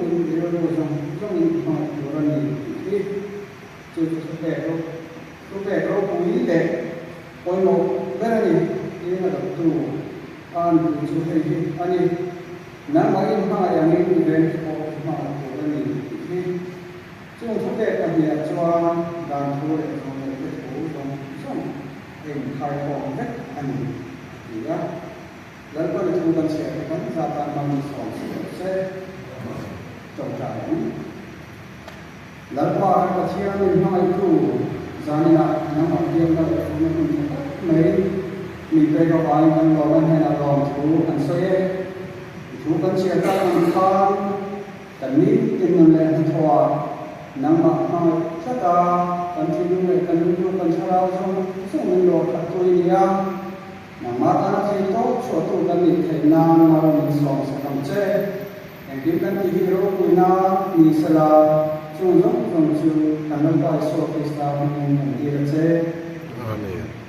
zawngin, i rilru zawng zawngin i hmangaih tur a ni tih hi. Chu chu thupek ro, thupek ropui leh pawimawh ber a ni tiin a dawttu a nupui chu hei hi a ni, Nangmah in hmangaih angin i vengte pawh i hmangaih tur a ni tih hi. Chung thupek pahniha chuan dan thu leh zawhneihte thu zawng zawng a inkhaikhawm vek a ni, a ti a. Lalpa i thu kan chhiar te kan zat tan hmang in sawm si lo se, tawngtai ang. Lalpa kan Pathian in hmangaihtu zaninah nangmah biakna leh fuhna hmun tha tak mai mi pek avangin kan lawm a hnenah lawm thu kan sawi e. I thu kan chhiar tak ang khan kan nitin nun leh hnathawhah nangmah hmangaih tlat a, kan thinlung leh kan rilru kan thlarau zawng zawng min lawr khattu i ni a. Nangmah tana thei tawp chhuahtu kan nih theih nan mal min sawm sak ang che. Engkim kan tih hi ropuina ni sela, chung zawng zawng chu kan Lalpa Isua Krista hmingin kan dil a che. Amen.